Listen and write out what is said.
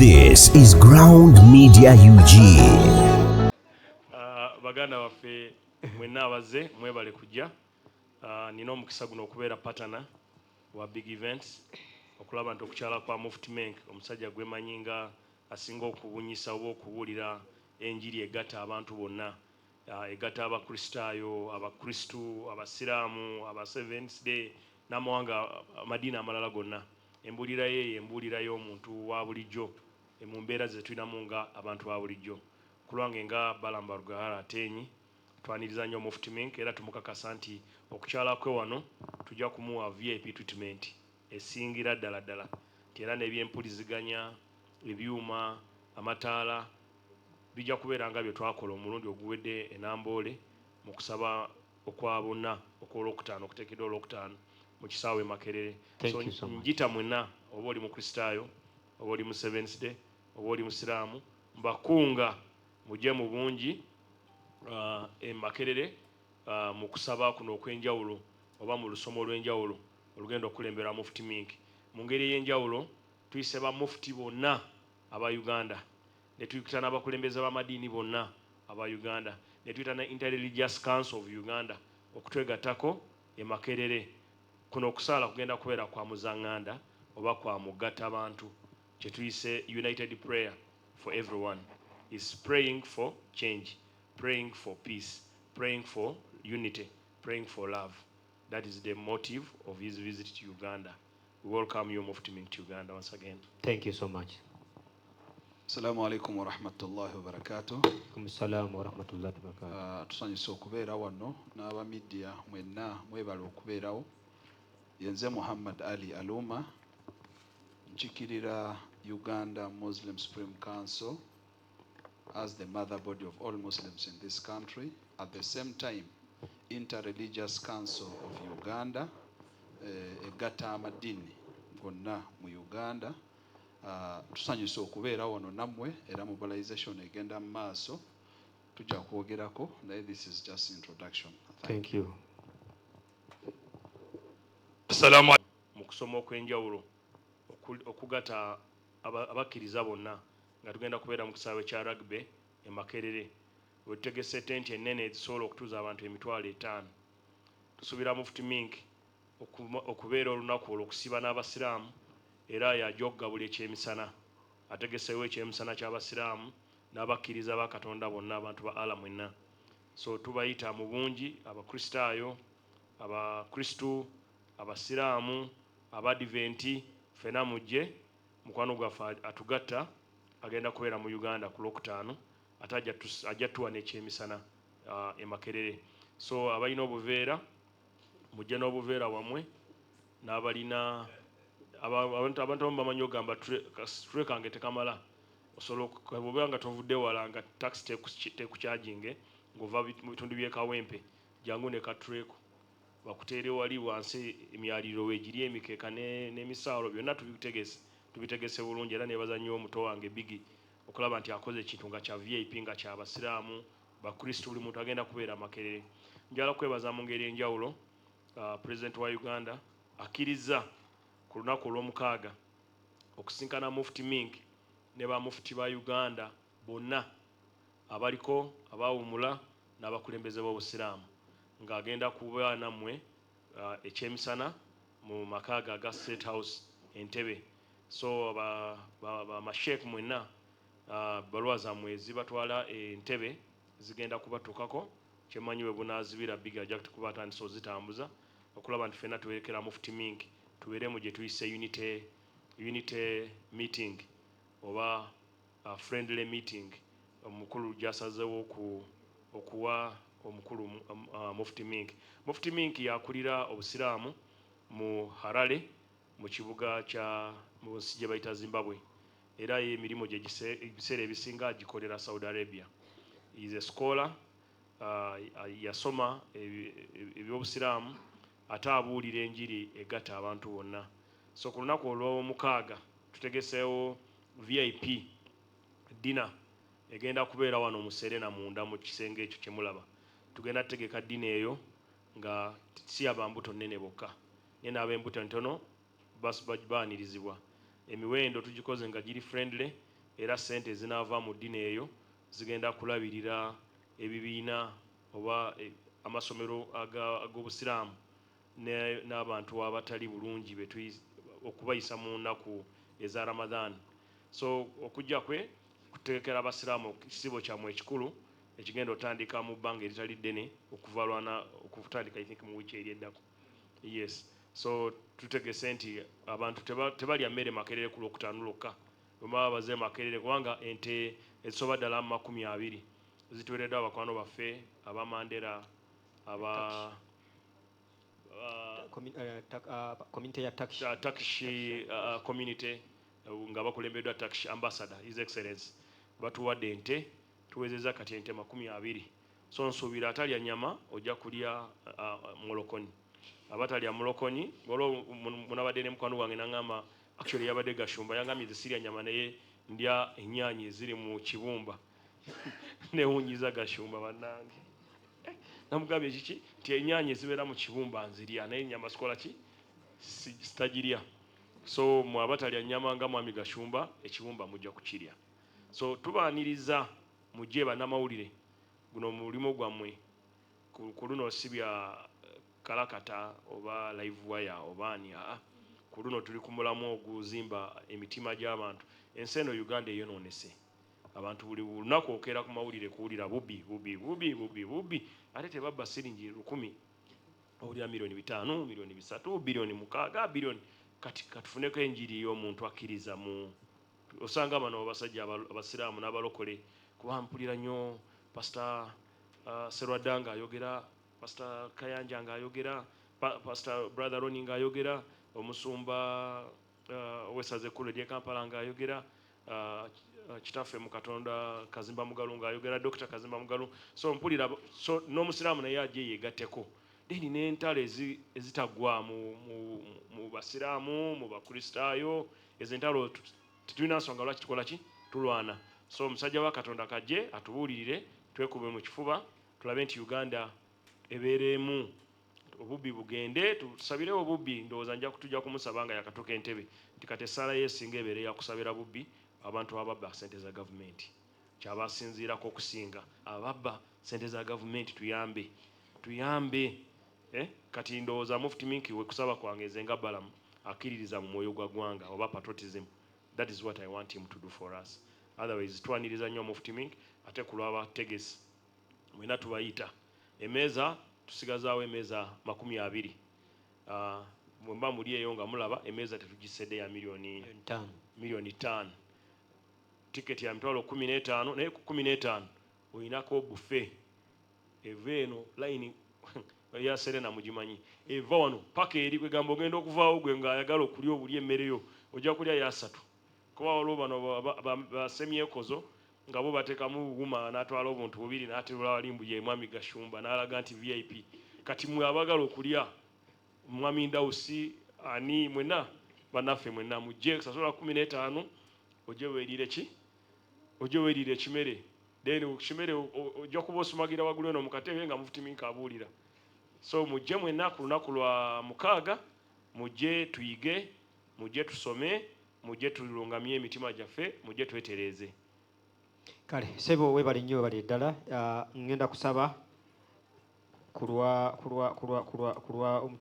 This is Ground Media UG. Baganda baffe mwenna abazze, mwebale kujja. Nina omukisa guno okubeera partner wa Big Events, okulaba nti okukyala kwa Mufti Menk, omusajja gwemanyi nga asinga okubunyisa oba okubuulira enjiri egatta abantu bonna, egatta Abakristaayo, Abakristu, Abasiraamu, aba Seventh Day n'amawanga amadiini amalala gonna. Embuulira ye embuulira y'omuntu wa bulijjo mu mbeera ze tulinamu nga abantu ba bulijjo. Kulwange nga Balaam Barugahara Ateenyi, twaniriza nnyo Mufti Menk era tumukakasa nti okukyala kwe wano tujja kumuwa VIP treatment esingira ddala ddala, nti era n'ebyempuliziganya, ebyuma, amataala bijja kubeera nga bye twakola omulundi oguwedde enamboole mu kusaba okwa bonna okwolwokutaano okuteekeddwa Olwokutaano mu kisaawe e Makerere. Thank you so much. Njita mwenna, oba oli Mukristaayo, oba oli mu Seventh Day, oba oli Musiraamu, mbakunga mujje mu bungi e Makerere mu kusaba kuno okw'enjawulo oba mu lusomo olw'enjawulo olugenda okukulembera Mufti Menk. Mu ngeri ey'enjawulo tuyise ba mufti bonna aba Uganda, ne tuyita n'abakulembeze b'amadiini bonna aba Uganda, ne tuyita ne Interreligious Council of Uganda okutwegattako e Makerere. Kuno okusaala kugenda kubeera kwa muzaŋŋanda oba kwa mugatta bantu, kye tuyise united prayer for everyone, is praying for change, praying for peace, praying for unity, praying for love. That is the motive of his visit to Uganda. We welcome you, Mufti Menk, to Uganda once again. Thank you so much. Assalamu alaikum warahmatullahi wabarakatuh. Alaikum salam wa rahmatullahi wa barakatuh. Tusanyuse okubeera wano n'aba media mwenna, mwebale okubeerawo. Yenze Muhammad Ali Aluma, nkiikirira Uganda Muslim Supreme Council as the mother body of all Muslims in this country. At the same time, Interreligious Council of Uganda, egatta amadiini gonna mu Uganda. Tusanyuse okubeera wano nammwe era mobilization egenda mu maaso, tujja kwogerako, naye this is just introduction. Thank you. Assalamu mu kusoma okw'enjawulo okugatta abakkiriza bonna nga tugenda kubeera mu kisaawe kya rugby e Makerere, wetutegese tenti ennene ezisobola okutuuza abantu 50,000. Tusuubira Mufti Menk okubeera olunaku olwo okusiba n'Abasiraamu, era yajja okugabula ekyemisana. Ategeseewo ekyemisana ky'Abasiraamu n'abakkiriza ba Katonda bonna, abantu ba Allah mwenna. So tubayita mu bungi, Abakristaayo, Abakristu, Abasiraamu, Abadiventi, ffena mujje. Mukwano gwaffe atugatta agenda kubeera mu Uganda ku Lwokutaano, ate ajja tuwa n'ekyemisana e Makerere. So abalina obuveera mujje n'obuveera wammwe, n'abalina abantu abamu bamanyi ogamba tray kange tekamala. Osobola bw'obeera nga tovudde wala, nga taxi tekukyajinge ng'ova mu bitundu by'e Kawempe, jangu ne ka tray ko bakuteere wali wansi. Emyaliriro weegiri, emikeeka n'emisaalo byonna tubitegese, tubitegese bulungi. Era nebaza nnyo omuto wange Bigi okulaba nti akoze ekintu nga kya VIP, nga kya Basiraamu, Bakristu, buli muntu agenda kubeera Makerere. Njagala kwebaza mu ngeri enjawulo President wa Uganda akkiriza ku lunaku olw'omukaaga okusinkana Mufti Menk ne bamufuti ba Uganda bonna abaliko, abaawumula n'abakulembeze b'Obusiraamu, ng'agenda kuba nammwe ekyemisana mu maka ge aga State House Entebbe. So bamasheek mwenna, baluwa zammwe zibatwala Entebbe zigenda kubatuukako. Kyemmanyi bwe bunaazibira, Big ajja kuba atandise ozitambuza okulaba nti ffenna tuwerekera Mufti Menk, tubeere mu gye tuyise unity meeting oba friendly meeting omukulu gy'asazeewo okuwa omukulu Mufti Menk. Mufti Menk yakulira Obusiraamu mu Harare, mu kibuga kya mu nsi gye bayita Zimbabwe, era ye emirimu gye ebiseera ebisinga agikolera Saudi Arabia. Is a scholar, yasoma ebyobusiraamu ate abuulira enjiri egatta abantu bonna. So ku lunaku olw'omukaaga tutegeseewo VIP dinner egenda kubeera wano mu Serena munda mu kisenge ekyo kyemulaba. Tugenda tutegeka dinner eyo nga si abambuto nnene bokka, naye n'ab'embuto entono baanirizibwa. Emiwendo tugikoze nga giri friendly, era ssente ezinaava mu dinner eyo zigenda kulabirira ebibiina oba amasomero ag'obusiraamu n'abantu abatali bulungi okubayisa mu nnaku eza Ramadan. So okujja kwe kutegekera abasiraamu ekisibo kyammwe ekikulu ekigenda otandika mu bbanga eritali ddene okuva lwana okutandika, I think, mu wiiki eri eddako. Yes, so tutegese nti abantu tebalya mmere Makerere ku Lwokutaano lwokka bwe baba baze Makerere, kubanga ente ezisoba ddala mu 20 zituweereddwa abakwano baffe aba Mandera, aba Community ya Turkish. Turkish community, nga bakulembeddwa Turkish ambassador, His Excellence. Batuwadde ente, tuwezezza kati ente 20. So nsuubira atalya nyama ojja kulya mulokonyi, abatalya mulokonyi. Waliwo munabadde ne mukwano gwange naŋŋamba, actually yabadde Gashumba, yangambye nze sirya nyama naye ndya ennyaanya eziri mu kibumba. Newunyiza Gashumba, bannange. Namugambye kiki? Nti ennyaanya ezibeera mu kibumba nzirya, naye ennyama sikola ki? Sitagirya. So mwe abatalya nnyama nga mwami Gashumba, ekibumba mujja kukirya. So tubaaniriza, mujje bannamawulire, guno omulimu gwammwe. Ku luno si bya kalakata oba live wire oba ani, aa, ku luno tuli ku mulamu oguzimba emitima gy'abantu. Ensi eno Uganda eyonoonese. Abantu buli lunaku okeera ku mawulire kuwulira bubi, bubi, bubi, bubi, bubi. Ate tebabba siringi 1000, owulira miliyoni 500, miliyoni 300, biliyoni 6, biliyoni. Kati katufuneko enjiri y'omuntu akkiriza mu osanga bano abasajja abasiraamu n'abalokole, kuba mpulira nnyo Pasita Serwadda ng'ayogera, Pasita Kayanja ng'ayogera, Pasita Brother Roni ng'ayogera, omusumba ow'essaza ekkulu ery'e Kampala ng'ayogera, kitaffe mu Katonda Kazimba Mugalu ng'ayogera, Dr Kazimba Mugalu. So mpulira, so n'omusiraamu naye ajje yeegatteko. Then n'entalo ezitaggwa mu basiraamu, mu bakristaayo, ezo entalo tetulina nsonga lwaki tukola ki, tulwana. So omusajja wa Katonda kajje atubuulirire, twekube mu kifuba, tulabe nti Uganda ebeeremu, obubbi bugende, tusabirewo obubbi. Ndowooza nja kutujja kumusaba nga yakatuuka entebe nti kati essaala ye esinga ebeere yakusabira bubbi, abantu ababba sente za gavumenti. Kyabasinziirako okusinga ababba sente za gavumenti, tuyambe, tuyambe, eh? Kati ndowooza Mufti Menk, we kusaba kwange nze nga Balamu akkiririza mu mwoyo gwa ggwanga oba patriotism, that is what I want him to do for us. Otherwise twaniriza nnyo Mufti Menk. Ate ku lw'abategesi mwena tubayita. Emmeeza tusigazaawo emmeeza 20. Bwe mba muli eyo nga mulaba emmeeza tetugisedde ya miliyoni 5. miliyoni 5, tiketi ya 150,000, naye ku 15 olinako buffet eva eno layini ya Serena mugimanyi, eva wano paka eri. Kwegamba ogenda okuvaawo gwe ng'ayagala okulya obuli emmere yo ojja kulya yasatu, kuba waliwo bano basemyekozo nga bo bateekamu wuma n'atwala obuntu bubiri n'aterula wali mbu ye mwami Gashumba n'alaga nti VIP. Kati mwe abagala okulya, mwami Ndawusi, ani, mwenna bannaffe mwenna mujje, sasula 15 ojje weeriire ki, ojje weeriire ekimere. Then ekimere ojja kuba osumagira waggulu eno mu katebe nga Mufti Menk abuulira. So mujje mwenna ku lunaku lwa mukaaga, mujje tuyige, mujje tusome, mujje tulungamye emitima gyaffe, mujje twetereeze. Kale sebo, webale nnyo, webale ddala. Ngenda kusaba kulwa kulwa kulwa kulwa kulwa.